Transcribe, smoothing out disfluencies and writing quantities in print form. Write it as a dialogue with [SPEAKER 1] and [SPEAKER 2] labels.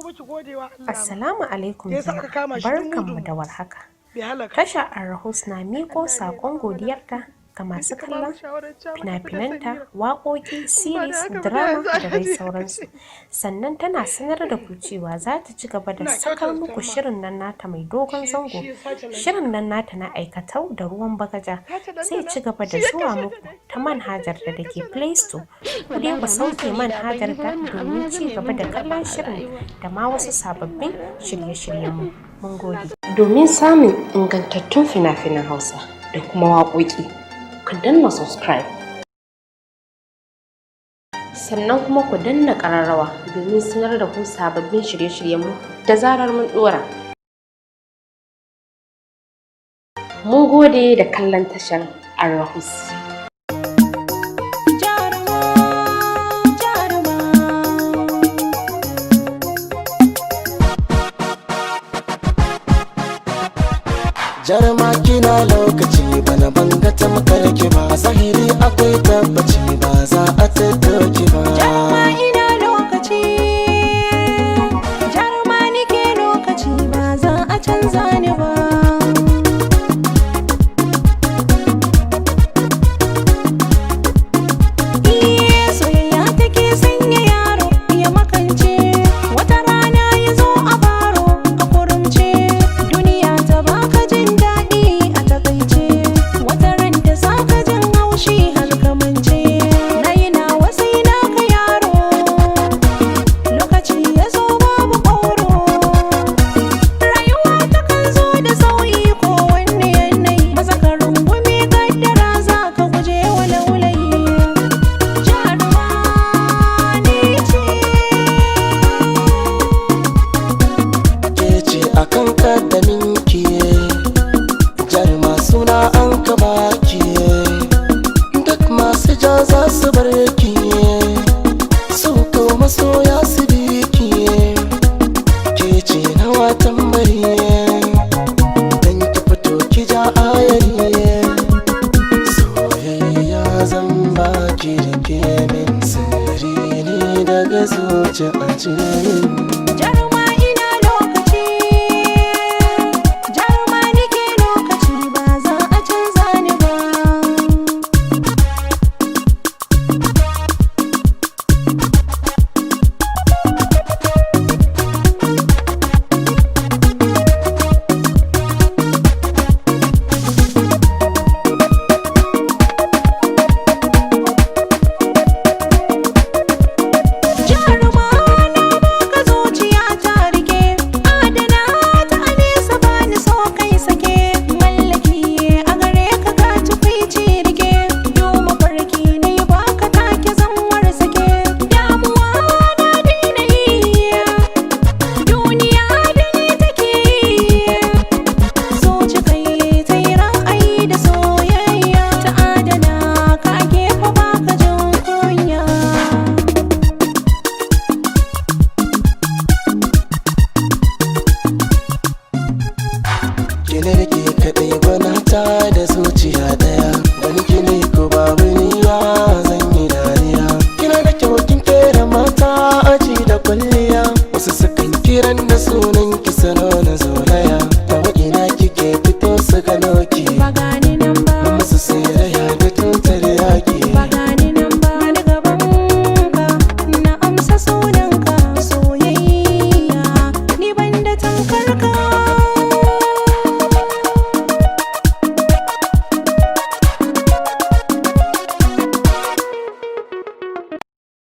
[SPEAKER 1] Kuma ki gode wa Allah.
[SPEAKER 2] Assalamu alaikum
[SPEAKER 1] Da yasa aka
[SPEAKER 2] jama'a,
[SPEAKER 1] kama shi
[SPEAKER 2] barkanmu
[SPEAKER 1] dumu-dumu.
[SPEAKER 2] da warhaka.
[SPEAKER 1] Bai halaka.
[SPEAKER 2] Tashar Arahus na miƙo saƙon godiyarta ga masu kallon fina-finanta, waƙoƙi, series, drama da dai sauransu. Sannan tana sanar da ku cewa za ta ci gaba da
[SPEAKER 1] Ina
[SPEAKER 2] sakar
[SPEAKER 1] kyautata
[SPEAKER 2] muku
[SPEAKER 1] ma.
[SPEAKER 2] shirin nan nata mai dogon
[SPEAKER 1] Shi
[SPEAKER 2] zango.
[SPEAKER 1] shi ya sace lantana.
[SPEAKER 2] Shirin nan nata na aikatau da ruwan bagaja
[SPEAKER 1] Sace
[SPEAKER 2] zai
[SPEAKER 1] lantana.
[SPEAKER 2] ci gaba da
[SPEAKER 1] Shi ya
[SPEAKER 2] zuwa
[SPEAKER 1] kashe
[SPEAKER 2] muku
[SPEAKER 1] ta ne.
[SPEAKER 2] ta manhajar da ke Play Store. Ku dai ku sauke manhajar ta domin ci gaba da kallon shirin da ma wasu sababbin shirye-shiryenmu. Mun gode. Domin samun ingantattun fina-finan Hausa da kuma waƙoƙi, ku danna subscribe. Sannan kuma ku danna ƙararrawa domin sanar da ku sababbin shirye-shiryenmu da zarar mun ɗora. Mun gode da kallon tashar Arahus.
[SPEAKER 3] Jaruma, jaruma.
[SPEAKER 4] Jarma kina lokaci, bana banga tamkar ki ba. A zahiri akwai tabbaci, ba za a tattoki ba.
[SPEAKER 3] Jaruma ina lokaci, jaruma nike lokaci, ba za a canza ni ba. Iye, soyayya take sanya yaro ya makance, wata rana ya zo a baro a kurumce, duniya ta baka jin daɗi a takaice, wata ran ta saka jin haushi har kamance. Na yi nawa sai naka yaro, lokaci ya zo babu ƙoro. Rayuwa takan zo da sauyi ko wanne yanayi, maza ka rungume kaddara, za ka guje wa laulayi. Jaruma ni ce.
[SPEAKER 4] Ke ce akan kaddamin ki, jarma suna an ka baki. Duk masu ja za su bar ki, su ko masoya su bi ki. Ke ce na watan bari, dan ki fito ki ja ayari. Soyayya zan baki, rike min sirri ne daga zuci a cikin.
[SPEAKER 3] Jaruma ina lokaci, jaruma nike lokaci, ba za a canza ni ba. Jaruma na baka zuciya ta, rike adana ta a nesa, bani so kai sake. Mallaki a gare ka, ga tukwici rike. Duma farki na yi baka, take zanwar sake. Damuwa na daina yi, duniya da ni take yi. Zuci kai ta yi ra'ayi da soyayya, ta adana ka a gefe, baka jin kunya.
[SPEAKER 4] Kine da ke kaɗai gwanata da zuciya ɗaya. Wani kine ko babu niya, zan yi dariya. Kina da kyau, kin kera mata aji da kwalliya. Wasu sukan kiran da sunan ki salo na zolaya.